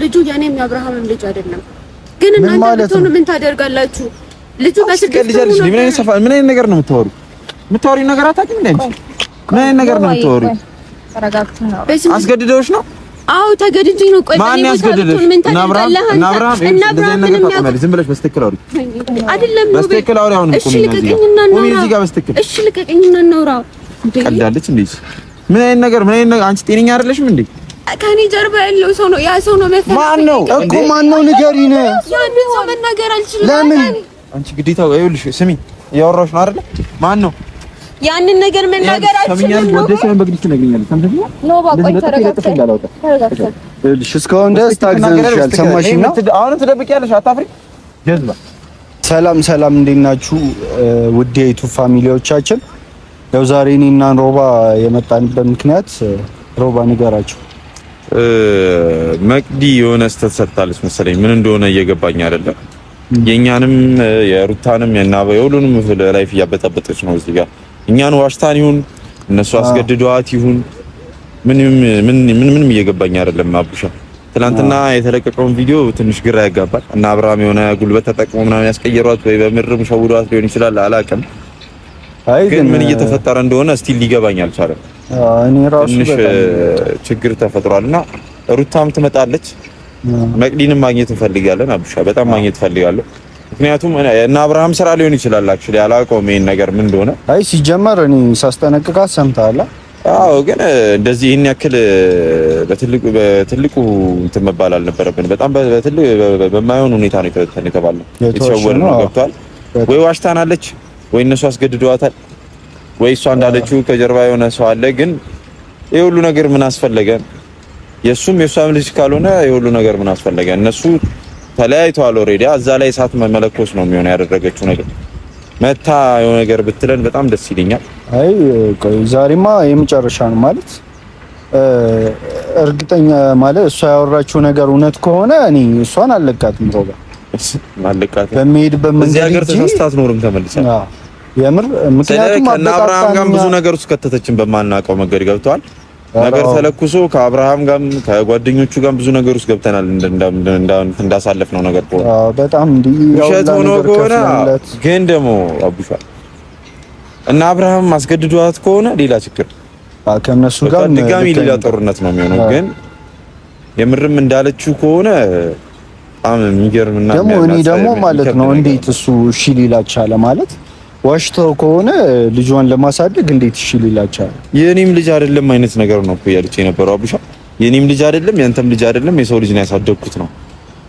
ልጁ የኔም የአብርሃምም ልጅ አይደለም። ግን እናንተ ብትሆኑ ምን ታደርጋላችሁ? ልጁ በስድስት ወሩ ነው። ምን አይነት ሰፋ ምን አይነት ነገር ነው የምታወሪው? የምታወሪው ነገር አታውቂም እንዴ አንቺ? ምን አይነት ነገር ነው የምታወሪው? አስገድደውሽ ነው? አዎ ተገድጄ ነው። ቆይ ማን ያስገድደሽ? እና አብርሃም እና አብርሃም እና አብርሃም ምንም ያውቅ ዝም ብለሽ በስትክክል አውሪ። አይደለም በስትክክል አውሪ። አሁን እሺ ልቀቀኝና እናውራ። እዚህ ጋር በስትክክል እሺ ልቀቀኝና እናውራ። ቀልዳለች እንዴ? ምን አይነት ነገር ምን አይነት ነገር? አንቺ ጤነኛ አይደለሽም እንዴ? ከኔ ጀርባ ያለው ሰው ነው ያ ሰው ነው መፈለግ። ማን ነው እኮ ማን ነው ንገሪን። ያንን ሰው መናገር አልችልም። ለምን አንቺ ግዴታ ይኸውልሽ፣ ስሚ እያወራሁሽ ነው አይደለ? ማን ነው ያንን ነገር መናገር አልችልም። ነው ወደ ሳይሆን በግድ ትነግሪኛለሽ። ሰምተሽኛል? No ባቆይ ተረጋግተን ተረጋግተን ይኸውልሽ፣ እስካሁን ድረስ ታግዘንሻል። ሰማሽኝ ነው? አሁንም ትደብቂያለሽ። አታፍሪ ጀዝባ። ሰላም ሰላም፣ እንዴት ናችሁ ውድ የ YouTube family ዎቻችን? ያው ዛሬ እኔና ሮባ የመጣንበት ምክንያት ሮባ ንገራችሁ። መቅዲ የሆነ ስህተት ሰርታለች መሰለኝ። ምን እንደሆነ እየገባኝ አይደለም። የእኛንም የሩታንም የናበ የሁሉንም life እያበጠበጠች ነው እዚህ ጋር። እኛን ዋሽታን ይሁን እነሱ አስገድደዋት ይሁን ምንም ምንም እየገባኝ አይደለም። አቡሻ ትናንትና የተለቀቀውን ቪዲዮ ትንሽ ግራ ያጋባል። እና አብርሃም የሆነ ጉልበት ተጠቅሞ ምናምን ያስቀየሯት ወይ በምርም ሸውዷት ሊሆን ይችላል፣ አላውቅም። አይ ግን ምን እየተፈጠረ እንደሆነ still ሊገባኝ አልቻለም። እኔ ራሱ ትንሽ ችግር ተፈጥሯል እና ሩታም ትመጣለች። መቅዲንም ማግኘት እንፈልጋለን። አቡሻ በጣም ማግኘት እንፈልጋለሁ። ምክንያቱም እና አብርሃም ስራ ሊሆን ይችላል። actually አላውቀውም ይሄን ነገር ምን እንደሆነ። አይ ሲጀመር እኔ ሳስጠነቅቃት ሰምተሃል። አዎ ግን እንደዚህ ይሄን ያክል በትልቁ በትልቁ እንትን መባል አልነበረብን። በጣም በትልቁ በማይሆን ሁኔታ ነው የተባልነው። የተሸወድነው ገብቷል። ወይ ዋሽታናለች፣ ወይ እነሱ አስገድደዋታል፣ ወይ እሷ እንዳለችው ከጀርባ የሆነ ሰው አለ። ግን ይሄ ሁሉ ነገር ምን አስፈለገ? የእሱም የእሷም ልጅ ካልሆነ ይሄ ሁሉ ነገር ምን አስፈለገ? እነሱ ተለያይተዋል already። እዛ ላይ እሳት መለኮስ ነው የሚሆነው ያደረገችው ነገር። መታ የሆነ ነገር ብትለን በጣም ደስ ይለኛል። አይ ቆይ ዛሬማ የመጨረሻ ነው ማለት እርግጠኛ ማለት እሷ ያወራችው ነገር እውነት ከሆነ እኔ እሷን አልለቃትም። ሮባ አልለቃትም በሚሄድበት መንገድ እዚህ ሀገር ተሳስታ አትኖርም ተመልሳ። የምር ምክንያቱም ከእነ አብርሃም ጋርም ብዙ ነገር ውስጥ ከተተችን በማናውቀው መንገድ ገብተዋል። ነገር ተለኩሶ ከአብርሃም ጋርም ከጓደኞቹ ጋርም ብዙ ነገር ውስጥ ገብተናል። እንዳሳለፍ ነው ነገር ከሆነ በጣም እንዲህ ውሸት ሆኖ ከሆነ ግን ደግሞ አቡሻ እና አብርሃም አስገድዷት ከሆነ ሌላ ችግር ከእነሱ ጋር ድጋሚ ሌላ ጦርነት ነው የሚሆነው። ግን የምርም እንዳለችው ከሆነ በጣም የሚገርምና ደግሞ እኔ ደግሞ ማለት ነው እንዴት እሱ እሺ ሊላ ቻለ? ማለት ዋሽተው ከሆነ ልጇን ለማሳደግ እንዴት እሺ ሊላ ቻለ? የኔም ልጅ አይደለም አይነት ነገር ነው እኮ እያለች የነበረው አቡሻ። የኔም ልጅ አይደለም ያንተም ልጅ አይደለም የሰው ልጅ ነው ያሳደግኩት ነው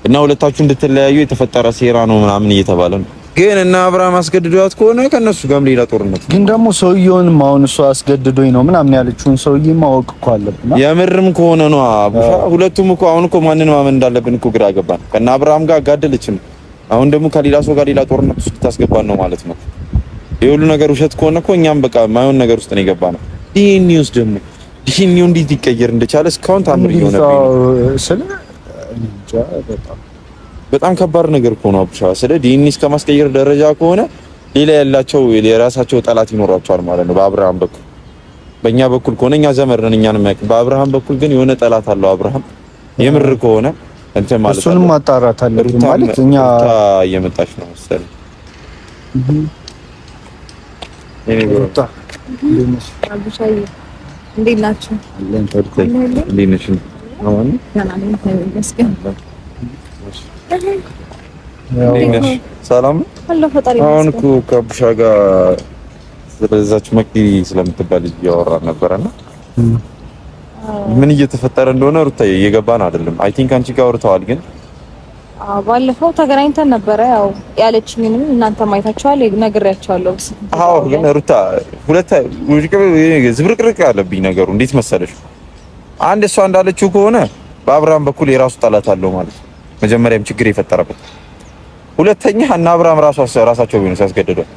እና ሁለታችሁ እንድትለያዩ የተፈጠረ ሴራ ነው ምናምን እየተባለ ነው። ግን እና አብርሃም አስገድዷት ከሆነ ከነሱ ጋርም ሌላ ጦርነት። ግን ደግሞ ሰውየውንም አሁን እሱ አስገድዶኝ ነው ምናምን ያለችውን ሰውዬ ማወቅ እኮ አለብን። የምርም ከሆነ ነው አቡሻ። ሁለቱም እኮ አሁን እኮ ማንን ማመን እንዳለብን እኮ ግራ ገባን። ከነ አብርሃም ጋር አጋደለችን። አሁን ደግሞ ከሌላ ሰው ጋር ሌላ ጦርነት ውስጥ ታስገባን ነው ማለት ነው። የሁሉ ነገር ውሸት ከሆነ እኮ እኛም በቃ ማይሆን ነገር ውስጥ ነው የገባነው። ዲኤንኤውስ ደግሞ ዲኤንኤው እንዴት ሊቀየር እንደቻለ እስካሁን ታምር እየሆነብኝ ነው። ስለ እንጃ በጣም በጣም ከባድ ነገር እኮ ነው አቡሻ። ስለ ዲኤንኤ እስከ ማስቀየር ደረጃ ከሆነ ሌላ ያላቸው የራሳቸው ጠላት ይኖራቸዋል ማለት ነው። በአብርሃም በኩል በእኛ በኩል ከሆነ እኛ ዘመድ ነን፣ እኛን የሚያውቅ በአብርሃም በኩል ግን የሆነ ጠላት አለው አብርሃም። የምር ከሆነ እንትን ማለት እሱንም ማጣራት አለብን ማለት እኛ ሩታ እየመጣች ነው መሰለኝ። ሩታ አቡሻዬ እንዴት ናችሁ? እንዴት ነሽ? ደህና ነኝ ይመስገን። ሰላም አለሁ ፈጣሪ አሁን ይመስገን። እኮ ከአቡሻ ጋር ስለዛች መቅዲ ስለምትባል ልጅ እያወራን ነበረና ምን እየተፈጠረ እንደሆነ ሩታ እየገባን አይደለም። I think አንቺ ጋር አውርተዋል ግን ባለፈው ተገናኝተን ነበረ። ያው ያለችኝንም እናንተ ማየታችኋል፣ ነግሬያቸዋለሁ። አዎ ግን ሩታ ሁለት ዝብርቅርቅ አለብኝ ነገሩ። እንዴት መሰለሽ፣ አንድ እሷ እንዳለችው ከሆነ በአብርሃም በኩል የራሱ ጠላት አለው ማለት ነው። መጀመሪያም ችግር የፈጠረበት። ሁለተኛ እና አብርሃም ራሱ ራሳቸው ቢሆኑ ሲያስገድዷል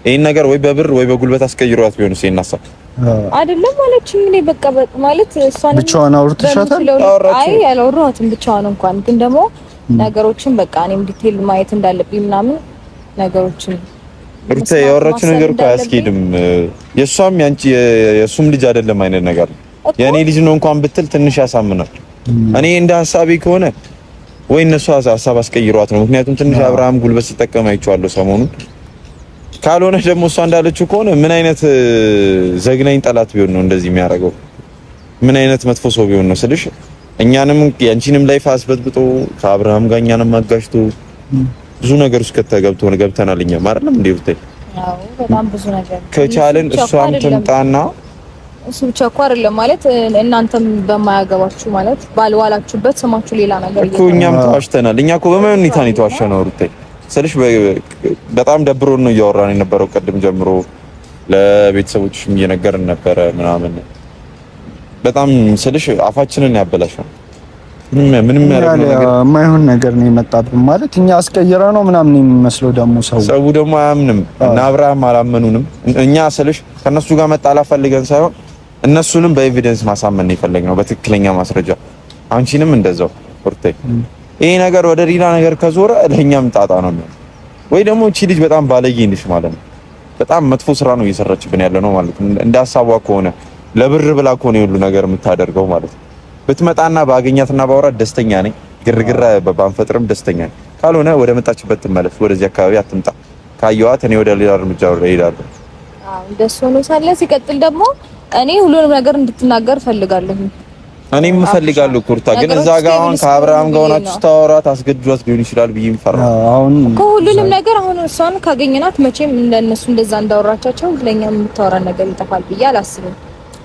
ይሄን ነገር ወይ በብር ወይ በጉልበት አስቀይሯት ቢሆን ይሄን ሀሳብ አይደለም አለችኝ። እኔ በቃ ማለት እሷን ብቻዋን አውርተሻታል? አይ አላወራኋትም ብቻዋን እንኳን ግን ደግሞ ነገሮችን በቃ እኔም detail ማየት እንዳለብኝ ምናምን ነገሮችን ሩታ ያወራችው ነገር እኮ አያስኬድም። የእሷም ያንቺ የእሱም ልጅ አይደለም አይነት ነገር ነው። የእኔ ልጅ ነው እንኳን ብትል ትንሽ ያሳምናል። እኔ እንደ ሀሳቤ ከሆነ ወይ እነሱ ሀሳብ አስቀይሯት ነው። ምክንያቱም ትንሽ አብርሃም ጉልበት ሲጠቀም አይቼዋለሁ ሰሞኑን። ካልሆነ ደግሞ እሷ እንዳለችው ከሆነ ምን አይነት ዘግናኝ ጠላት ቢሆን ነው እንደዚህ የሚያደርገው? ምን አይነት መጥፎ ሰው ቢሆን ነው ስልሽ እኛንም ያንቺንም life አስበጥብጦ ከአብርሃም ጋር እኛንም አጋጭቶ ብዙ ነገር ውስጥ ከተገብቶ ገብተናል። እኛም አይደለም እንዴ ብታይ? አዎ በጣም ብዙ ነገር ከቻልን እሷም ትምጣና እሱ ብቻ እኮ አይደለም ማለት እናንተም በማያገባችሁ ማለት ባልዋላችሁበት ስማችሁ ሌላ ነገር እኮ እኛም ተዋሽተናል። እኛ እኮ በማይሆን ሁኔታ ነው የተዋሸነው ሩቴ ስልሽ በጣም ደብሮን ነው እያወራን የነበረው። ቅድም ጀምሮ ለቤተሰቦችሽም እየነገርን ነበረ ምናምን በጣም ስልሽ አፋችንን ያበላሻል። ምንም ያደረግነው ነገር የማይሆን ነገር ነው የመጣብን። ማለት እኛ አስቀይረ ነው ምናምን የሚመስለው ደግሞ ሰው ደግሞ አያምንም እና አብርሃም አላመኑንም። እኛ ስልሽ ከነሱ ጋር መጣላት ፈልገን ሳይሆን እነሱንም በ evidence ማሳመን ነው የፈለግነው፣ በትክክለኛ ማስረጃ። አንቺንም እንደዛው ሩቴ። ይሄ ነገር ወደ ሌላ ነገር ከዞረ ለእኛም ጣጣ ነው የሚሆነው። ወይ ደግሞ እቺ ልጅ በጣም ባለጌ ነች ማለት ነው። በጣም መጥፎ ስራ ነው እየሰራችብን ያለ ነው ማለት ነው። እንደ ሀሳቧ ከሆነ ለብር ብላ ከሆነ የሁሉ ነገር የምታደርገው ማለት ነው። ብትመጣና ባገኛትና ባወራት ደስተኛ ነኝ። ግርግር ባንፈጥርም ደስተኛ ነኝ። ካልሆነ ወደ መጣችበት ትመለስ፣ ወደዚህ አካባቢ አትምጣ። ካየኋት እኔ ወደ ሌላ እርምጃ እሄዳለሁ። አዎ እንደሱ ሆኖ ሳለ ሲቀጥል ደግሞ እኔ ሁሉንም ነገር እንድትናገር እፈልጋለሁ። እኔም እፈልጋለሁ ኩርታ፣ ግን እዛ ጋር አሁን ከአብርሃም ጋር ሆናችሁ ስታወራት አስገድዷት ሊሆን ይችላል ብዬ ፈራሁ። አሁን እኮ ሁሉንም ነገር አሁን እሷን ካገኘናት መቼም እንደነሱ እንደዛ እንዳወራቻቸው ለኛ የምታወራን ነገር ይጠፋል ብዬ አላስብም።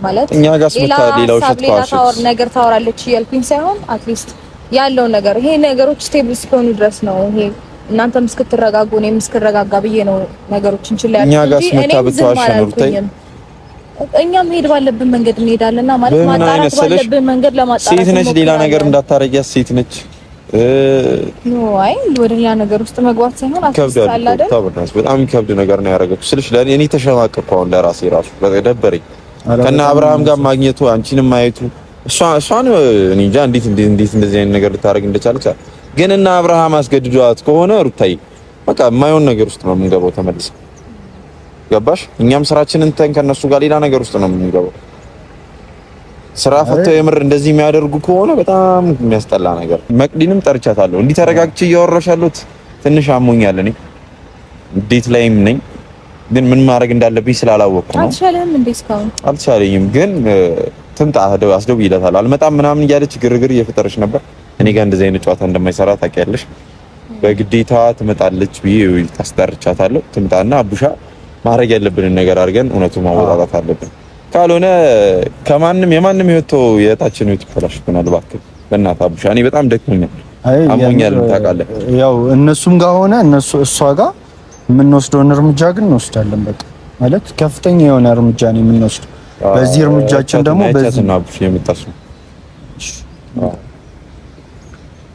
ማለት እኛ ጋር ስመታ ሌላ ውሸት ኳሽ ነገር ታወራለች እያልኩኝ ሳይሆን at least ያለው ነገር ይሄ ነገሮች stable እስከሆኑ ድረስ ነው። ይሄ እናንተም እስክትረጋጉ እኔም እስክረጋጋ ብዬ ነው ነገሮችን ችላ ያልኩት። እኛ ጋር ስመታ ብትዋሽ ነው እኛም መሄድ ባለብን መንገድ እንሄዳለንና ማለት ማጣራት ባለብን መንገድ ለማጣራት ሴት ነች፣ ሌላ ነገር እንዳታረጊያት ሴት ነች። no አይ ወደ ሌላ ነገር ውስጥ መግባት ሳይሆን አትሳል አይደል? በጣም የሚከብድ ነገር ነው ያደረገችው ስልሽ ለእኔ እኔ ተሸማቀቅኩ። አሁን ለራሴ ራሱ ደበረኝ። ከነ አብርሃም ጋር ማግኘቱ አንቺንም ማየቱ እሷን እኔ እንጃ እንዴት እንዴት እንደዚህ አይነት ነገር ልታደርግ እንደቻለች። ግን እና አብርሃም አስገድዷት ከሆነ ሩታይ በቃ የማይሆን ነገር ውስጥ ነው የምንገባው ተመልሰን። ገባሽ? እኛም ስራችንን ተን ከነሱ ጋር ሌላ ነገር ውስጥ ነው የምንገባው። ስራ ፈተው የምር እንደዚህ የሚያደርጉ ከሆነ በጣም የሚያስጠላ ነገር። መቅዲንም ጠርቻታለሁ። እንዲህ ተረጋግቼ እያወራሽ ያለሁት ትንሽ አሞኛል። እኔ እንዴት ላይም ነኝ፣ ግን ምን ማድረግ እንዳለብኝ ስላላወቅኩ ነው። አልቻለህም እንዴ? እስካሁን አልቻለኝም። ግን ትምጣ አስደውይላታለሁ። አልመጣም ምናምን እያለች ግርግር እየፈጠረች ነበር። እኔ ጋር እንደዚህ አይነት ጨዋታ እንደማይሰራ ታውቂያለሽ። በግዴታ ትመጣለች ብዬ ታስጠርቻታለሁ። ትምጣና አቡሻ ማድረግ ያለብንን ነገር አድርገን እውነቱን ማወጣጣት አለብን። ካልሆነ ከማንም የማንም ህይወት የታችን ህይወት ይበላሽብናል። እባክህ በእናትህ አቡሻ፣ እኔ በጣም ደክሞኛል፣ አሞኛል። ታውቃለህ፣ ያው እነሱም ጋር ሆነ እነሱ እሷ ጋር የምንወስደውን እርምጃ ግን እንወስዳለን። በቃ ማለት ከፍተኛ የሆነ እርምጃ ነው የምንወስደው። በዚህ እርምጃችን ደግሞ በዚህ ነው አቡሽ የመጣች ነው።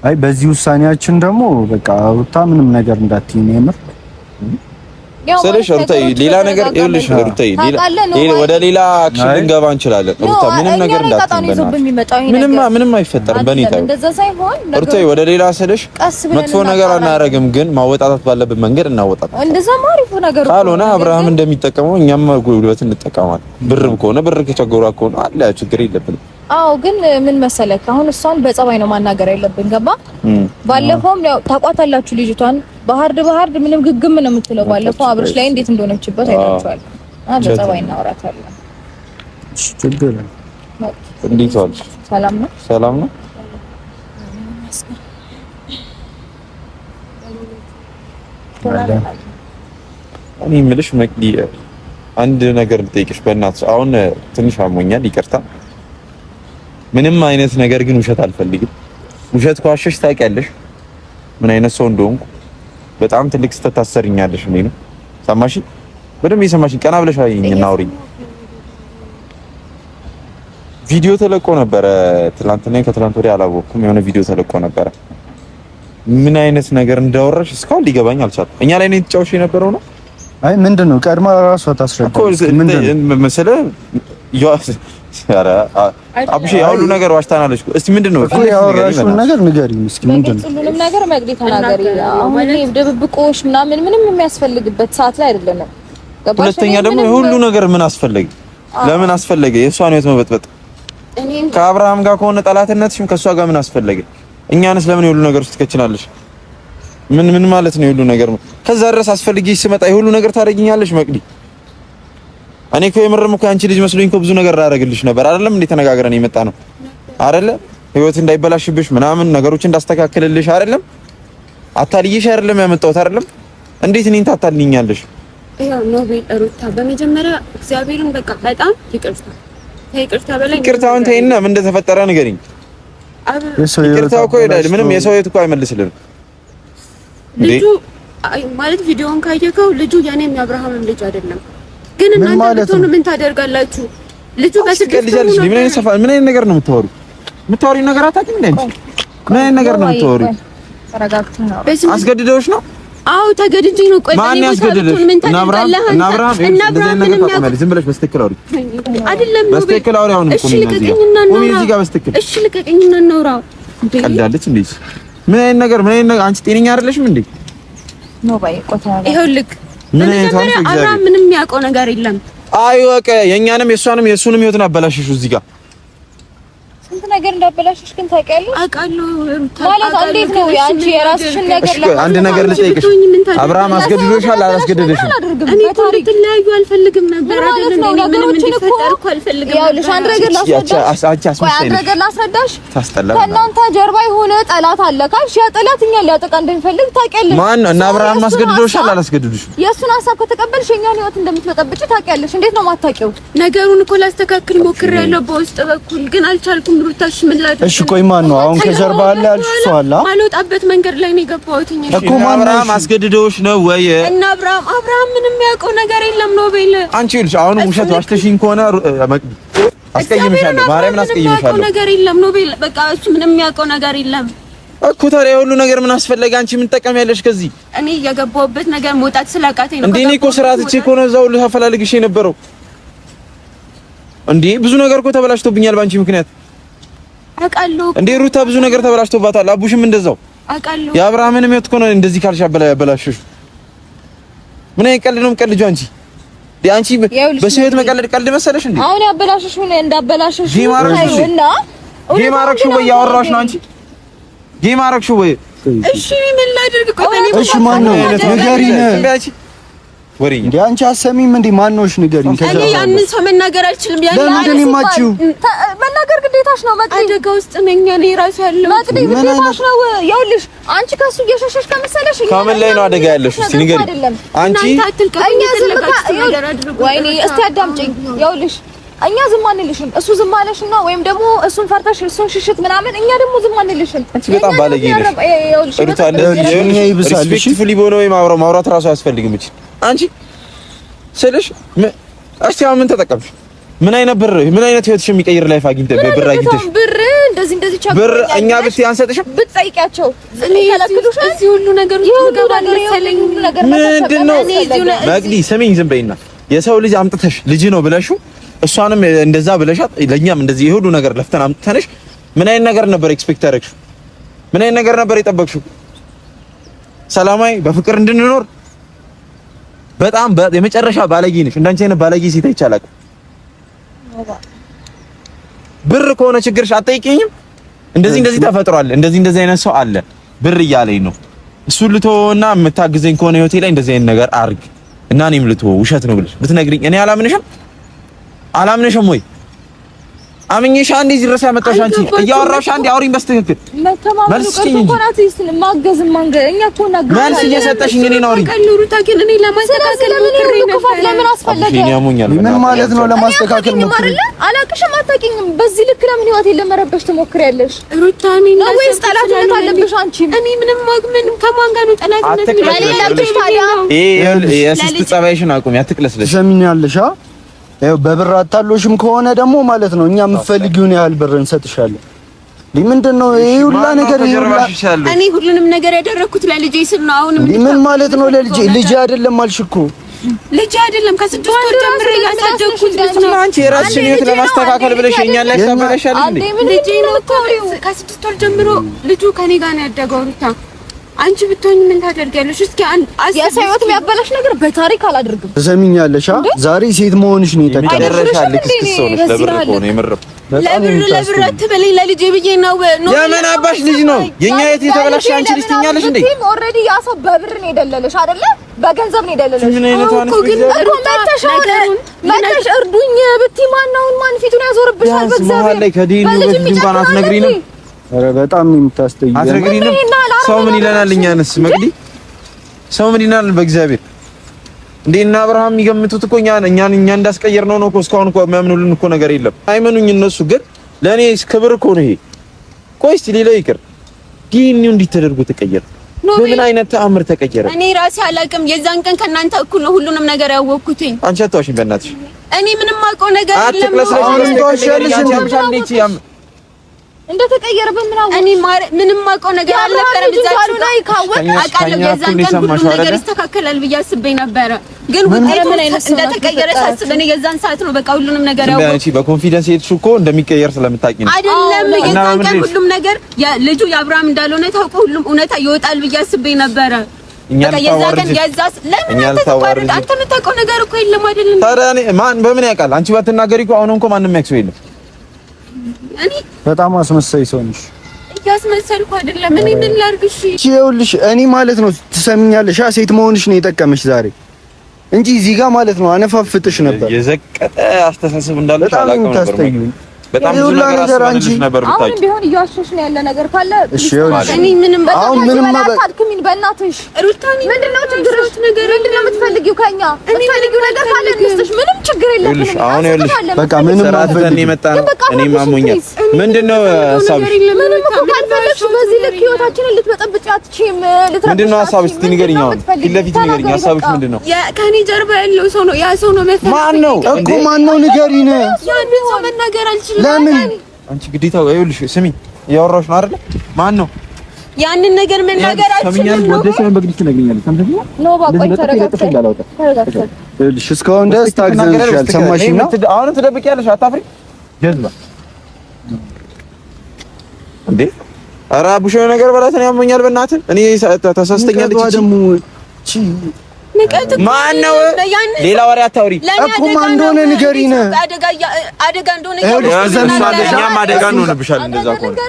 አይ በዚህ ውሳኔያችን ደግሞ በቃ ሩታ ምንም ነገር እንዳትይ ነው የምር ስለሽ ሩታ ሌላ ነገር ይኸውልሽ፣ ሩታ ወደ ሌላ action ልንገባ እንችላለን። ሩታ ምንም ነገር እንዳትይ፣ ምንም ምንም አይፈጠርም። በእኔ ታዩ ሩታ ወደ ሌላ ስልሽ መጥፎ ነገር አናረግም፣ ግን ማወጣጣት ባለብን መንገድ እናወጣጣት። ነገር ካልሆነ አብርሃም እንደሚጠቀመው እኛም ጉልበት እንጠቀማለን። ብርም ከሆነ ብር ከቸገሯ ከሆነ አለ ችግር የለብንም። አዎ ግን ምን መሰለክ፣ አሁን እሷን በጸባይ ነው ማናገር ያለብን። ገባ? ባለፈውም ያው ታቋታላችሁ ልጅቷን በ hard በ hard ምንም ግግም ነው የምትለው። ባለፈው አብርሽ ላይ እንዴት እንደሆነችበት አይታችኋል። በጸባይ እናወራታለን። እሺ ችግር እንዴት ዋልሽ? ሰላም ነው፣ ሰላም ነው። እኔ የምልሽ መቅዲ አንድ ነገር ልጠይቅሽ በእናትሽ። አሁን ትንሽ አሞኛል፣ ይቅርታ። ምንም አይነት ነገር ግን ውሸት አልፈልግም። ውሸት ኳሸሽ ታውቂያለሽ ምን አይነት ሰው እንደሆንኩ። በጣም ትልቅ ስህተት ታሰሪኛለሽ። እኔ ነው ሰማሽ? በደንብ የሰማሽኝ። ቀና ብለሽ አይኝ እና አውሪኝ። ቪዲዮ ተለቆ ነበረ ትላንትና፣ ከትላንት ወዲያ አላወቅኩም። የሆነ ቪዲዮ ተለቆ ነበረ። ምን አይነት ነገር እንዳወራሽ እስካሁን ሊገባኝ አልቻለም። እኛ ላይ ነው የተጫወትሽ የነበረው ነው። አይ ምንድን ነው ቀድማ ራሷ ታስረዳ ምንድን ነው መሰለህ አብሽ ያ ሁሉ ነገር ዋሽታናለች። እስቲ ምንድን ነው ያወራሽውን ነገር ንገሪኝ እስኪ። ምንድን ነው ሁሉንም ነገር መቅዲ ተናገሪ። አሁን ድብብቆሽ ምናምን ምንም የሚያስፈልግበት ሰዓት ላይ አይደለም። ሁለተኛ ደግሞ የሁሉ ነገር ምን አስፈለገ? ለምን አስፈለገ? የእሷን ህይወት መበጥበጥ ከአብርሃም ጋር ከሆነ ጠላትነትሽም ከእሷ ጋር ምን አስፈለገ? እኛንስ ለምን የሁሉ ነገር ውስጥ ትከችናለሽ? ምን ምን ማለት ነው የሁሉ ነገር? ከዛ ድረስ አስፈልጊሽ ስመጣ የሁሉ ነገር ታደርጊኛለሽ መቅዲ? እኔ እኮ የምርም እኮ ያንቺ ልጅ መስሎኝ እኮ ብዙ ነገር ላደርግልሽ ነበር አይደለም እንዴ? ተነጋግረን የመጣ ነው አይደለ? ህይወት እንዳይበላሽብሽ ምናምን ነገሮች እንዳስተካክልልሽ አይደለም? አታልይሽ አይደለም ያመጣሁት አይደለም? እንዴት እኔን ታታልኛለሽ? ያው ኖቤል ሩታ፣ በመጀመሪያ እግዚአብሔርን በቃ በጣም ይቅርታ፣ ከይቅርታ በላይ ይቅርታውን ተይና ምን እንደተፈጠረ ንገሪኝ። ይቅርታ እኮ ይሄዳል፣ ምንም የሰው ህይወት እኮ አይመልስልንም። ልጁ ማለት ቪዲዮውን ካየከው ልጁ የኔም የአብርሃምም ልጅ አይደለም። ግን እናንተ ብትሆኑ ምን ታደርጋላችሁ? ልጁ በስድስት ወሩ ነው። ምን አይነት ሰፋ ምን አይነት ነገር ነው የምታወሪው? የምታወሪው ነገር አታውቂም እንዴ? ምን አይነት ነገር ነው የምታወሪው? አስገድደውሽ ነው? አዎ ተገድጄ ነው። ቆይ ማን ያስገድደሽ? እና አብርሃም እና አብርሃም ምንም ያውቅ ዝም ብለሽ በስትክክል አውሪ። አይደለም ነው በስትክክል አውሪ። አሁን እሺ ልቀቀኝና እናውራ። እዚህ ጋር በስትክክል እሺ ልቀቀኝና እናውራ። ቀልዳለች እንዴ? ምን አይነት ነገር ምን አይነት ነገር? አንቺ ጤነኛ አይደለሽም እንዴ? ነው ባይ ቆታ ይኸውልህ፣ ምን አይነት በመጀመሪያ አብርሃም ምንም የሚያውቀው ነገር የለም። አይወቀ የኛንም የሷንም የሱንም ህይወትን አበላሽሽው እዚህ ጋር ስንት ነገር እንዳበላሽሽ ግን ታውቂያለሽ። አውቃለሁ ማለት እንዴት ነው አንቺ የራስሽን ነገር አንድ ነገር ልጠይቅሽ። አብርሃም አስገድዶሻል አላስገደደሽም? እኔ እኮ እንድትለያዩ አልፈልግም ነበር አይደል? እኔ ምንም እንዲፈጠር እኮ አልፈልግም ነበር። አንድ ነገር ላስረዳሽ፣ አንድ ነገር ላስረዳሽ። ከእናንተ ጀርባ የሆነ ጠላት አለ ካልሽ ያ ጠላት እኛን ሊያጠቃ እንደሚፈልግ ታውቂያለሽ። ማን ነው? እና አብርሃም አስገድዶሻል አላስገደደሽም? የእሱን ሀሳብ ከተቀበልሽ የእኛን ህይወት እንደምትበጠብጪ ታውቂያለሽ። እንዴት ነው የማታውቂው? ነገሩን እኮ ላስተካክል ሞክሬያለሁ በውስጥ በኩል ግን አልቻልኩም። ሩታሽ ምን ላድርግ? እሺ ቆይ ማን ነው አሁን ከጀርባ አለ ያልሽው ሰው አለ? ማልወጣበት መንገድ ላይ ነው የገባሁት እኮ። ማን ነው? አብርሃም አስገድዶሽ ነው ወይ? እና አብርሃም ምንም የሚያውቀው ነገር የለም ነው ቤል። አንቺ ይኸውልሽ አሁን ውሸት ዋሽተሽኝ ከሆነ አስቀይምሻለሁ፣ ማርያምን አስቀይምሻለሁ። ነገር የለም ነው ቤል። በቃ እሱ ምንም የሚያውቀው ነገር የለም እኮ። ታዲያ የሁሉ ነገር ምን አስፈለገ? አንቺ ምን ጠቀሚያለሽ ከዚህ? እኔ የገባሁበት ነገር መውጣት ስላቃተኝ ነው እንዴ። እኔ እኮ ስራ ትቼ እኮ ነው እዛው ሁሉ ሳፈላልግሽ የነበረው እንዴ። ብዙ ነገር እኮ ተበላሽቶብኛል ባንቺ ምክንያት። አውቃለሁ እንዴ ሩታ፣ ብዙ ነገር ተበላሽቶባታል። አቡሽም እንደዛው አውቃለሁ። የአብርሃምንም ህይወት እኮ ነው እንደዚህ ካልሽ አበላሽሽ። ምን አይነት ቀልድ ነው የምትቀልጂው አንቺ? አንቺ በሰው ህይወት መቀለድ ቀልድ መሰለሽ እንዴ? አሁን ያበላሸሽው ነው እንዳበላሸሽው እና game አደረግሽው ወይ? ያወራሁሽ ነው አንቺ game አደረግሽው ወይ? እሺ ምን ላድርግ? ቆይ እሺ ማን ነው ንገሪን። ወሬኛ እንዴ አንቺ አሰሚም እንዴ? ማን ነው? እሺ ንገሪኝ። እኔ ያንን ሰው መናገር አልችልም። ያንን ለምንድን ነው የማትችይው? መናገር ግዴታሽ ነው። መቅዲ አደጋ ውስጥ ነኝ እኔ ራሱ ያለው መቅዲ ግዴታሽ ነው። ይኸውልሽ አንቺ ከሱ እየሸሸሽ ከመሰለሽ ከምን ላይ ነው አደጋ ያለሽ? እስቲ ንገሪኝ። አንቺ ወይኔ እስቲ አዳምጪኝ። ይኸውልሽ እኛ ዝም አንልሽም። እሱ ዝም አለሽና ወይም ደግሞ እሱን ፈርተሽ እሱን ሽሽት ምናምን እኛ ደግሞ ዝም አንልሽም። አንቺ በጣም ባለጌ ነሽ ሩታ። respectfully በሆነ ወይ ማውራት ራሱ አያስፈልግም። እቺ አንቺ ስልሽ እስቲ አሁን ምን ተጠቀምሽ? ምን አይነት ብር ምን አይነት ህይወትሽ የሚቀይር life አግኝተሽ ብር አግኝተሽ ብር እንደዚህ እንደዚህ ቻ ብር እኛ ብትይ አንሰጥሽም። ብትጠይቂያቸው እዚህ ሁሉ ነገር ውስጥ ገባል መሰለኝ። ምንድን ነው መቅዲ ስሚኝ፣ ዝም በይና የሰው ልጅ አምጥተሽ ልጅ ነው ብለሽው እሷንም እንደዛ ብለሻት ለኛም እንደዚህ የሁሉ ነገር ለፍተን አምጥተንሽ ምን አይነት ነገር ነበር expect ያደረግሽው? ምን አይነት ነገር ነበር የጠበቅሽው? ሰላማዊ በፍቅር እንድንኖር በጣም የመጨረሻ ባለጌ ነሽ። እንዳንቺ አይነት ባለጌ ሴት አይቼ አላውቅም። ብር ከሆነ ችግርሽ አትጠይቂኝም? እንደዚህ እንደዚህ ተፈጥሯል፣ እንደዚህ እንደዚህ አይነት ሰው አለ ብር እያለኝ ነው እሱ ልተወውና የምታግዘኝ ከሆነ ህይወቴ ላይ እንደዚህ አይነት ነገር አርግ እና እኔም ልተወው ውሸት ነው ብለሽ ብትነግሪኝ እኔ አላምንሽም። አላምንሽም ወይ? አምኜሽ አንዴ እዚህ ድረስ ያመጣሽ አንቺ እያወራሽ አንዴ አውሪኝ በስትክክል መልስ ስጪኝ እንጂ መልስ እየሰጠሽኝ እኔን አውሪኝ። ምን ማለት ነው ለማስተካከል ሞክሪ? አላቅሽም፣ አታውቂኝም። በዚህ ልክ ለምን ህይወቴን ለመረበሽ ትሞክሪያለሽ? ሩታ እኔ ነው ወይስ ጠላትነት አለብሽ አንቺ? እኔ ምንም ምንም ከማን ጋር ነው ጠላትነት? የሌለብሽ ታዲያ ይሄ የስስት ጸባይሽን አቁሚ፣ አትቅለስለሽ። ትሰሚኛለሽ? ያው በብር አታሎሽም ከሆነ ደግሞ ማለት ነው እኛ የምትፈልጊውን ያህል ብር እንሰጥሻለን። ምንድን ነው ይሄ ሁላ ነገር? እኔ ሁሉንም ነገር ያደረኩት ለልጄ ስል ነው። አሁንም ምን ማለት ነው ለልጄ? ልጄ አይደለም አልሽ እኮ። ልጄ አይደለም፣ ከስድስት ወር ጀምሬ ያሳደግኩት ልጅ ነው። አንቺ የራስሽን ህይወት ለማስተካከል ብለሽ የእኛን ላይ ታበላሻለሽ እንዴ? ልጄ ነው እኮ። ከስድስት ወር ጀምሮ ልጁ ከኔ ጋር ነው ያደገው ሩታ። አንቺ ብትሆኝ ምን ታደርጊያለሽ? እስኪ የሰው ህይወት የሚያበላሽ ነገር በታሪክ አላደርግም። ትሰሚኛለሽ? ዛሬ ሴት መሆንሽ ነው የጠቀመሽ። የመጨረሻ ልክስክስ ሰው ነሽ። ለብር እኮ ነው የምር። ለብር ለብር አትበለኝ። ለልጄ ብዬ ነው። የምን አባሽ ልጅ ነው የኛ? የት የተበላሽ አንቺ ልጅ ትኛለሽ እንዴ? Already ያ ሰው በብር ነው የደለለሽ አይደለ? በገንዘብ ነው የደለለሽ። ምን አይነት እኮ ግን መተሽ እርዱኝ ብትይ ማን አሁን ማን ፊቱን ያዞርብሻል? በእግዚአብሔር ላይ ከዲኑ በፊት እንኳን አትነግሪንም። ኧረ በጣም ነው የምታስጠይው። አትነግሪንም። ሰው ምን ይለናል? እኛንስ መቅዲ ሰው ምን ይለናል? በእግዚአብሔር እንዴ እና አብርሃም የሚገምቱት እኮ እኛን እኛን እኛ እንዳስቀየር ነው እኮ እስካሁን እኮ የሚያምኑልን እኮ ነገር የለም። አይመኑኝ እነሱ ግን ለኔ ክብር እኮ ነው ይሄ። ቆይ እስኪ ሌላው ይቅር፣ ዲኒው እንዴት ተደርጎ ተቀየረ? በምን አይነት ተአምር ተቀየረ? እኔ ራሴ አላውቅም። የዛን ቀን ከእናንተ እኩል ነው ሁሉንም ነገር ያወቅኩትኝ። አንቺ አታዋሽኝ በእናትሽ። እኔ ምንም አውቀው ነገር የለም። እንደተቀየረ በምን አወቅሽ? እኔ ምንም አውቀው ነገር አልነበረም። እዛችሁ ላይ ካወቅ አውቃለሁ። የዛን ቀን ሁሉም ነገር ይስተካከላል ብዬ አስቤ ነበረ፣ ግን ውጤቱ እንደተቀየረ ሳስብ እኔ የዛን ሰዓት ነው በቃ ሁሉንም ነገር ያወቅኩት። አንቺ በ confidence ሄድሽው እኮ እንደሚቀየር ስለምታውቂ ነው። አይደለም የዛን ቀን ሁሉም ነገር ልጁ የአብርሃም እንዳልሆነ ታውቆ ሁሉም እውነታ ይወጣል ብዬ አስቤ ነበረ። በቃ የዛ ቀን የዛስ ለምን አንተ ትባረድ? አንተ የምታውቀው ነገር እኮ የለም አይደለም? ታዲያ እኔ ማን በምን ያውቃል? አንቺ ባትናገሪ እኮ አሁን እንኳን ማንም የሚያውቅ ሰው የለም። እኔ በጣም አስመሳይ ሰው ነሽ። እያስመሰልኩ አይደለም። እኔ ምን ላድርግ? እሺ ይኸውልሽ፣ እኔ ማለት ነው ትሰሚኛለሽ፣ ሴት መሆንሽ ነው የጠቀመሽ ዛሬ እንጂ እዚህ ጋር ማለት ነው አነፋፍጥሽ ነበር። የዘቀጠ አስተሳሰብ እንዳለሽ አላውቅም ነበር። በጣም ብዙ ነገር አስመልሽ ነበር። ብታይ አሁን ቢሆን እየዋሸሽ ነው ያለ ነገር ካለ እሺ፣ ይኸውልሽ እኔ ምንም አሁን ምንም አታድክሚን፣ በእናትሽ ሩታኒ፣ ምንድነው ችግርሽ? ምንድነው የምትፈልጊው ከኛ? የምትፈልጊው ነገር ካለ እንስጥሽ፣ ምንም ችግር የለብንም። አሁን ይኸውልሽ በቃ ምንም አትፈልጊም። የመጣ ነው እኔም አሞኛል። ምንድነው ሀሳብሽ? ምንም እኮ ካልፈለግሽ በዚህ ልክ ህይወታችንን ልትበጠብጪ አትችይም። ልትረብሽ ምንድነው ሀሳብሽ? እስኪ ንገሪኝ። አሁን ፊት ለፊት ንገሪኝ፣ ሀሳብሽ ምንድነው? ከእኔ ጀርባ ያለው ሰው ነው ያ ሰው ነው መፈለግ። ማን ነው እኮ ማን ነው? ንገሪን። ያንን ሰው መናገር አልችልም። ለምን አንቺ ግዴታ ይኸውልሽ፣ ስሚ እያወራሁሽ ነው አይደለ? ማን ነው ያንን ነገር መናገር አልችልም ነው። ወደ ሳይሆን በግድ ትነግሪኛለሽ። ሰምተሽኛል? No ባቆይ ተረጋግተሽ ተረጋግተሽ ይኸውልሽ፣ እስካሁን ድረስ ታግዘንሻል። ሰማሽኝ ነው? አሁንም ትደብቂያለሽ። አታፍሪ ጀዝባ እንዴ! ኧረ አቡሽ የሆነ ነገር በላት። እኔ ያመኛል። በእናትህ እኔ ተሳስተኛለች። ደግሞ እቺ ማን ነው? ሌላ ወሬ አታውሪ እኮ ማን እንደሆነ ንገሪን። አደጋ እንደሆነ እኛም አደጋ እንሆንብሻለን። እንደዛ ከሆነ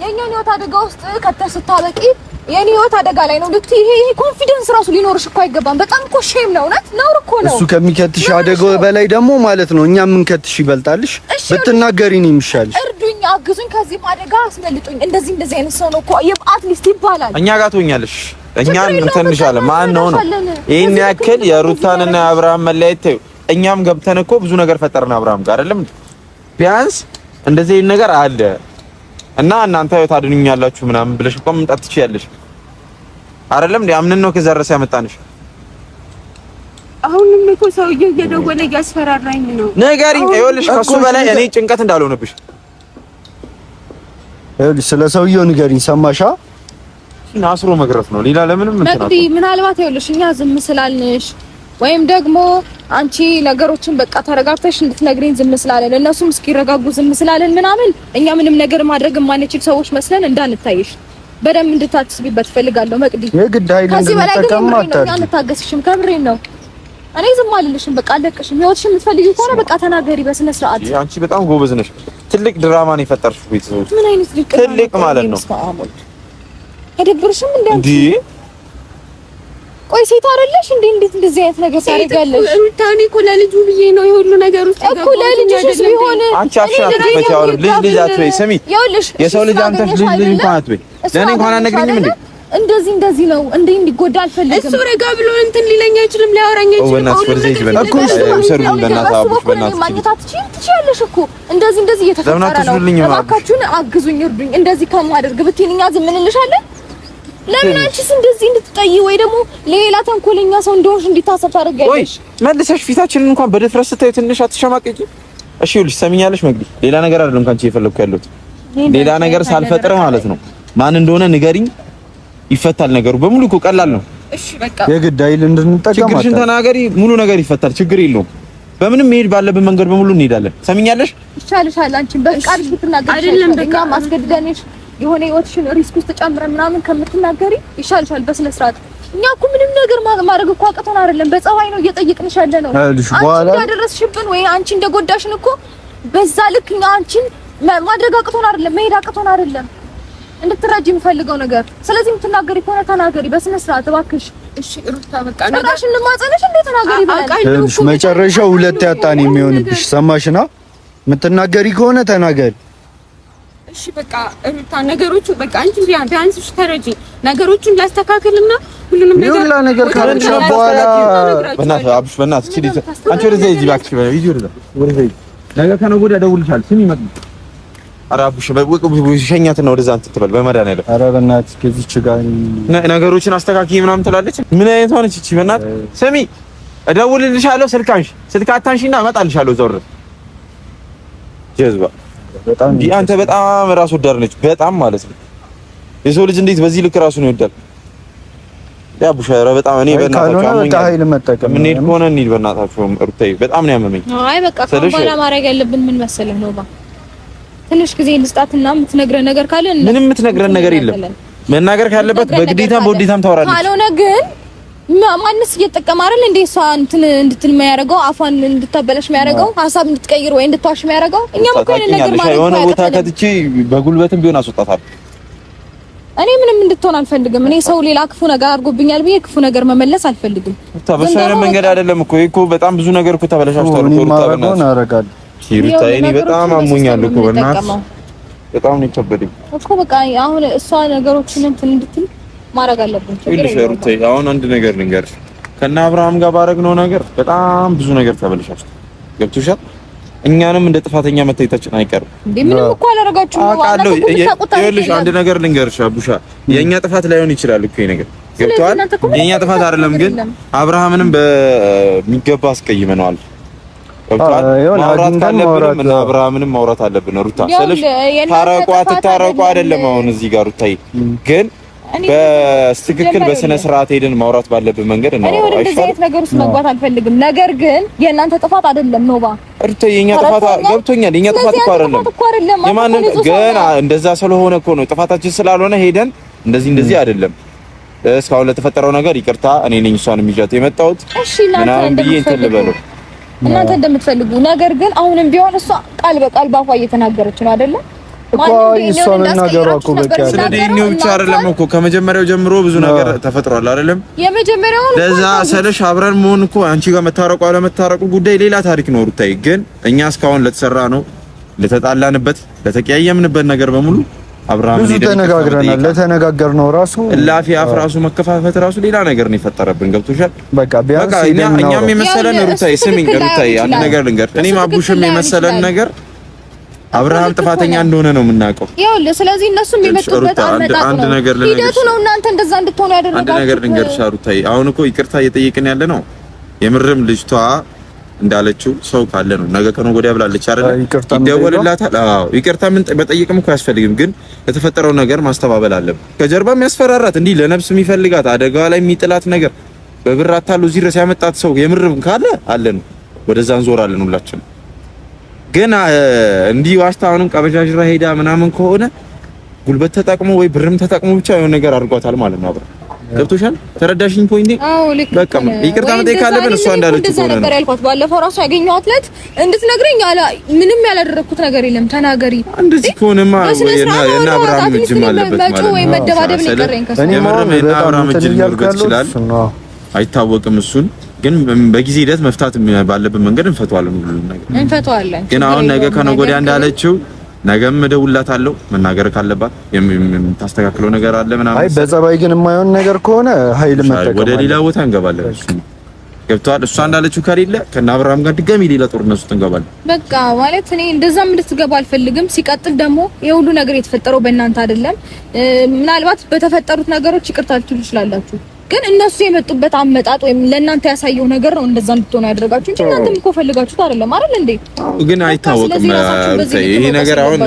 የእኛን ህይወት አደጋ ውስጥ ከተሽ ስታበቂ የኔ ህይወት አደጋ ላይ ነው ልትይ፣ ይሄ confidence ራሱ ሊኖርሽ እኮ አይገባም። በጣም እኮ shame ነው፣ እውነት ነውር እኮ ነው። እሱ ከሚከትሽ አደጋ በላይ ደግሞ ማለት ነው እኛ የምንከትሽ ይበልጣልሽ። ብትናገሪ ነው የሚሻልሽ። እርዱኝ፣ አግዙኝ፣ ከዚህም አደጋ አስመልጡኝ። እንደዚህ እንደዚህ አይነት ሰው ነው እኮ at least ይባላል። እኛ ጋር ትሆኛለሽ፣ እኛ እንተንሻለን። ማን ነው ነው ይሄን ያክል የሩታንና የአብርሃም መለያየት ተይው። እኛም ገብተን እኮ ብዙ ነገር ፈጠርን አብርሃም ጋር አይደለም። ቢያንስ እንደዚህ ነገር አለ እና እናንተ ታድኑኛላችሁ ምናምን ብለሽ እኮ መምጣት ትችያለሽ አይደለም እንዴ? አምነን ነው ከዛ ድረስ ያመጣንሽ። አሁንም እኮ ሰውዬው እየደወለ እያስፈራራኝ ነው። ንገሪኝ። ይኸውልሽ ከሱ በላይ እኔ ጭንቀት እንዳልሆነብሽ። ይኸውልሽ ስለ ሰውዬው ንገሪኝ። ሰማሻ? አስሮ መግረፍ ነው ሌላ ለምንም እንትን መቅዲ፣ ምናልባት ይኸውልሽ እኛ ዝም ስላልንሽ ወይም ደግሞ አንቺ ነገሮችን በቃ ተረጋግተሽ እንድትነግሪኝ ዝም ስላለን እነሱም እስኪረጋጉ ዝም ስላለን ምናምን እኛ ምንም ነገር ማድረግ የማንችል ሰዎች መስለን እንዳንታይሽ በደንብ እንድታስቢበት እፈልጋለሁ መቅዲ። የግድ ኃይል ከዚህ በላይ ግን እንድንጠቀም የምሬን ነው፣ እኛ አታድርጊ። አንታገስሽም። ከምሬን ነው። እኔ ዝም አልልሽም። በቃ አለቅሽም። ህይወትሽን የምትፈልጊው ከሆነ በቃ ተናገሪ በስነ ስርዓት። አንቺ በጣም ጎበዝ ነሽ። ትልቅ ድራማ ነው የፈጠርሽው ቤተሰቦች። ምን አይነት ድንቅ ትልቅ ማለት ነው። አይደብርሽም እንዴ? እንዴ ቆይ ሴት አይደለሽ እንዴ? እንዴት እንደዚህ አይነት ነገር ታደርጋለሽ? ሩታ፣ እኔ እኮ ለልጁ ብዬ ነው የሁሉ ነገር ውስጥ እኮ ለልጅሽስ ቢሆን አንቺ አፍሽን አትክፈቺ። አሁንም ልጅ ልጅ አትበይ። ስሚ ይኸውልሽ የሰው ልጅ አንተሽ ልጅ ልጅ እንኳን አትበይ። ለእኔ እንኳን አትነግሪኝም እንዴ? እንደዚህ እንደዚህ ነው እንዴ እንዲጎዳ አልፈልግም። እሱ ረጋ ብሎ እንትን ሊለኝ አይችልም፣ ሊያወራኝ አይችልም። በእናትሽ ወደዚያ ሂጂ፣ በእናትሽ ውሰዱልኝ፣ በእናትሽ አቡሽ፣ በእናትሽ ማግኘት አትችይም፣ ትችያለሽ እኮ እንደዚህ እንደዚህ እየተፈጠረ ነው። እባካችሁን አግዙኝ፣ እርዱኝ፣ እንደዚህ ከማደርግ ብትይኝ እኛ ዝም እንልሻለን? ለምን አንቺስ እንደዚህ እንድትጠይ ወይ ደግሞ ሌላ ተንኮለኛ ሰው እንደሆንሽ እንዲታሰብ ታደርጊያለሽ? ወይ መልሰሽ ፊታችንን እንኳን በድፍረት ስታዩ ትንሽ አትሸማቀቂ? እሺ ይኸውልሽ፣ ሰሚኛለሽ መግዲ፣ ሌላ ነገር አይደለም ካንቺ እየፈለኩ ያለሁት ሌላ ነገር ሳልፈጥር ማለት ነው። ማን እንደሆነ ንገሪኝ፣ ይፈታል ነገሩ በሙሉ እኮ ቀላል ነው። እሺ በቃ የግድ ኃይል እንድንጠቀም ችግርሽን ተናገሪ፣ ሙሉ ነገር ይፈታል። ችግር የለውም። በምንም መሄድ ባለብን መንገድ በሙሉ እንሄዳለን። ሰሚኛለሽ? ይሻልሻል። አንቺን በቃልሽ ብትናገሪ አይደለም በቃ ማስገድደንሽ የሆነ ህይወትሽን risk ውስጥ ጨምረን ምናምን ከምትናገሪ ይሻልሻል በስነ ስርዓት። እኛ እኮ ምንም ነገር ማድረግ እኮ አቅቶን አይደለም፣ በጸባይ ነው እየጠየቅንሽ ያለ ነው። አንቺ እንዳደረስሽብን ወይ አንቺ እንደጎዳሽን እኮ በዛ ልክ እኛ አንቺን ማድረግ አቅቶን አይደለም፣ መሄድ አቅቶን አይደለም። እንድትረጂ የምፈልገው ነገር። ስለዚህ የምትናገሪ ከሆነ ተናገሪ በስነ ስርዓት እባክሽ። እሺ ሩታ በቃ ጭራሽ እንማጸንሽ እንዴ? ተናገሪ ብለሽ መጨረሻው ሁለት ያጣን የሚሆንብሽ ሰማሽና፣ የምትናገሪ ከሆነ ተናገሪ። እሺ በቃ ሩታ ነገሮቹ በቃ አንቺ ቢያንስ እሺ ተረጂ፣ ነገሮቹን ላስተካክልና ሁሉንም ነገር ይሁላ ነገር ካለች በኋላ በእናትህ አብሽ፣ በእናትህ እቺ አንቺ ወደዛ ሂጂ እባክሽ፣ ሂጂ ወደዛ ወደዛ ሂጂ። ነገ ከነገ ወዲያ እደውልልሻለሁ። ስሚ መቅዲ፣ ኧረ አብሽ ሸኛትና ወደዛ እንትን ትበል በመድኃኒዓለም። ኧረ በእናትህ ከዚች ጋር ነገሮችን አስተካክዪ ምናምን ትላለች። ምን አይነት ሆነች እቺ? በእናትህ ስሚ፣ እደውልልሻለሁ። ስልክ አንሺ፣ ስልክ አታንሺና እመጣልሻለሁ። እዛው ድረስ ጀዝባ በጣም አንተ በጣም ራስ ወዳድ ነች፣ በጣም ማለት ነው። የሰው ልጅ እንዴት በዚህ ልክ ራሱን ይወዳል? ያ ቡሻራ በጣም እኔ በእናታችሁ አሞኛል። የምንሄድ ከሆነ እንሂድ በእናታችሁ። ሩታዬ በጣም ነው ያመመኝ። አይ በቃ ከአሁን በኋላ ማድረግ ያለብን ምን መሰለህ ነው፣ ትንሽ ጊዜ እንስጣትና የምትነግረን ነገር ካለ ምንም የምትነግረን ነገር የለም። መናገር ካለበት በግዴታም በውዴታም ታወራለች። ካልሆነ ግን ማንስ እየተጠቀመ አይደል እንዴ እሷ እንትን እንድትል የሚያደርገው አፏን እንድታበላሽ የሚያደርገው ሀሳብ እንድትቀይር ወይ እንድትዋሽ የሚያደርገው እኛም እኮ ይሄን ነገር ማለት የሆነ ቦታ ከትቼ በጉልበትም ቢሆን አስወጣታለሁ። እኔ ምንም እንድትሆን አልፈልግም። እኔ ሰው ሌላ ክፉ ነገር አድርጎብኛል ብዬ ክፉ ነገር መመለስ አልፈልግም። ሩታ በእሱ አይነት መንገድ አይደለም እኮ ይሄ እኮ በጣም ብዙ ነገር እኮ ተበላሽቷል እኮ ሩታ። በእናትሽ ሩታ እኔ በጣም አሞኛል እኮ በእናትሽ በጣም ነው የከበደኝ እኮ በቃ አሁን እሷ ነገሮችን እንትን እንድትል ማድረግ አለብን። ይኸውልሽ ሩታ አሁን አንድ ነገር ልንገርሽ፣ ከነ አብርሃም ጋር ባደረግነው ነገር በጣም ብዙ ነገር ተበላሽቷል። ገብቶሻል? እኛንም እንደ ጥፋተኛ መታየታችን አይቀርም። እንዴ ምንም እኮ አላደረጋችሁም። አውቃለሁ። ይኸውልሽ አንድ ነገር ልንገርሽ አቡሻ፣ የኛ ጥፋት ላይሆን ይችላል እኮ ይሄ ነገር ገብቶሃል? የኛ ጥፋት አይደለም፣ ግን አብርሃምንም በሚገባ አስቀይመነዋል። ገብቶሃል? ማውራት ካለብንም እና አብርሃምንም ማውራት አለብን። ሩታ ስልሽ ታረቁ አትታረቁ አይደለም አሁን እዚህ ጋር ሩታዬ፣ ግን በትክክል በስነ ስርዓት ሄደን ማውራት ባለብን መንገድ ነው። እኔ ወደ እንደዚህ አይነት ነገር ውስጥ መግባት አልፈልግም። ነገር ግን የእናንተ ጥፋት አይደለም ኖባ ሩታ፣ የኛ ጥፋት ገብቶኛል። የኛ ጥፋት እኮ አይደለም የማንም ግን እንደዛ ስለሆነ እኮ ነው ጥፋታችን ስላልሆነ ሄደን እንደዚህ እንደዚህ አይደለም እስካሁን ለተፈጠረው ነገር ይቅርታ፣ እኔ ነኝ እሷን የሚጃት የመጣሁት እሺ፣ እናንተ እንትን ልበለው እናንተ እንደምትፈልጉ ነገር ግን አሁንም ቢሆን እሷ ቃል በቃል ባፏ እየተናገረች ነው አይደለም እኮ እሷ መናገሯ እኮ በቃ ስለ ዲኤንኤው ብቻ አይደለም እኮ ከመጀመሪያው ጀምሮ ብዙ ነገር ተፈጥሯል አይደለም። የመጀመሪያውን ለዛ ሰለሽ አብረን መሆን እኮ አንቺ ጋር መታረቁ አለመታረቁ ጉዳይ ሌላ ታሪክ ነው ሩታዬ። ግን እኛ እስካሁን ለተሰራ ነው ለተጣላንበት፣ ለተቀያየምንበት ነገር በሙሉ አብርሃም ብዙ ተነጋግረናል። ለተነጋገርነው ራሱ እላፊ አፍ ራሱ መከፋፈት ራሱ ሌላ ነገር ነው የፈጠረብን። ገብቶሻል? በቃ ቢያንስ እኛም የመሰለን ሩታዬ፣ ስሚኝ ሩታዬ፣ አንድ ነገር ልንገር፣ እኔም አቡሽም የመሰለን ነገር አብርሃም ጥፋተኛ እንደሆነ ነው የምናውቀው። ይኸውልህ፣ ስለዚህ እነሱም የመጡበት አመጣጥ ነው ሂደቱ ነው እናንተ እንደዛ እንድትሆኑ ያደረጋችሁ። አንድ ነገር ልንገርሽ ሩታዬ፣ አሁን እኮ ይቅርታ እየጠየቅን ያለ ነው የምርም ልጅቷ እንዳለችው ሰው ካለ ነው ነገ ከነገ ወዲያ ብላለች አይደል? ይደወልላታል። አዎ ይቅርታ ምን መጠየቅም እኮ አያስፈልግም፣ ግን ለተፈጠረው ነገር ማስተባበል አለብን። ከጀርባ የሚያስፈራራት እንዲህ ለነፍስ የሚፈልጋት አደጋ ላይ የሚጥላት ነገር በብር አታሎ እዚህ ድረስ ያመጣት ሰው የምርም ካለ አለን፣ ወደዛ እንዞራለን ሁላችንም። ግን እንዲህ ዋሽታ አሁንም ቀበጃጅራ ሄዳ ምናምን ከሆነ ጉልበት ተጠቅሞ ወይ ብርም ተጠቅሞ ብቻ የሆነ ነገር አድርጓታል ማለት ነው። አብረ ገብቶሻል? ተረዳሽኝ point ኤ? አዎ ልክ። በቃ ይቅርታ መጠየቅ ካለብን እሷ እንዳለችው ከሆነ ነበር ያልኳት። ባለፈው ራሱ ያገኘኋት ዕለት እንድትነግረኝ አላ ምንም ያላደረኩት ነገር የለም ተናገሪ። እንደዚህ ከሆነማ የእነ አብርሃም እጅም አለበት ማለት ነው። ወይ መደባደብ ነው የቀረኝ ከእሱ የምርም የእነ አብርሃም እጅ ሊኖርበት ይችላል፣ አይታወቅም። እሱን ግን በጊዜ ሂደት መፍታት ባለብን መንገድ እንፈተዋለን፣ ሁሉንም ነገር እንፈተዋለን። ግን አሁን ነገ ከነገ ወዲያ እንዳለችው ነገም እደውልላታለሁ። መናገር ካለባት የምታስተካክለው ነገር አለ ምናምን። አይ በጸባይ ግን የማይሆን ነገር ከሆነ ኃይል መጠቀም ወደ ሌላ ቦታ እንገባለን። እሱ ገብቷል። እሷ እንዳለችው ከሌለ ከነ አብርሃም ጋር ድጋሚ ሌላ ጦርነት ውስጥ እንገባለን። በቃ ማለት እኔ እንደዛም እንድትገባ አልፈልግም። ሲቀጥል ደግሞ የሁሉ ነገር የተፈጠረው በእናንተ አይደለም። ምናልባት በተፈጠሩት ነገሮች ይቅርታ ልትሉ ትችላላችሁ። ግን እነሱ የመጡበት አመጣጥ ወይም ለእናንተ ያሳየው ነገር ነው እንደዛ እንድትሆኑ ያደረጋችሁ እንጂ እናንተም እኮ ፈልጋችሁት አይደለም አይደል እንዴ? ግን አይታወቅም። ይሄ ነገር አሁን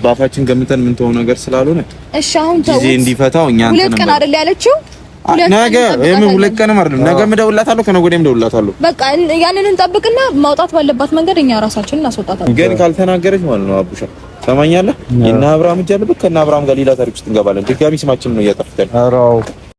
ባፋችን ገምተን ምን ተው ነገር ስላልሆነ እሺ፣ አሁን ተው ጊዜ እንዲፈታው እኛ ሁለት ቀን አይደል ያለችው? ነገ የምን ሁለት ቀንም አይደለም፣ ነገም እደውልላታለሁ፣ ከነገ ወዲያም እደውልላታለሁ። በቃ ያንን እንጠብቅና ማውጣት ባለባት መንገድ እኛ ራሳችንን እናስወጣታለን። ግን ካልተናገረች ማለት ነው አቡሻ ሰማኛለህ? የእነ አብርሃም እጅ አለበት። ከእነ አብርሃም ጋር ሌላ ታሪክ ውስጥ እንገባለን። ድጋሚ ስማችንን ነው እያጠፉት ያለው። ኧረ አዎ።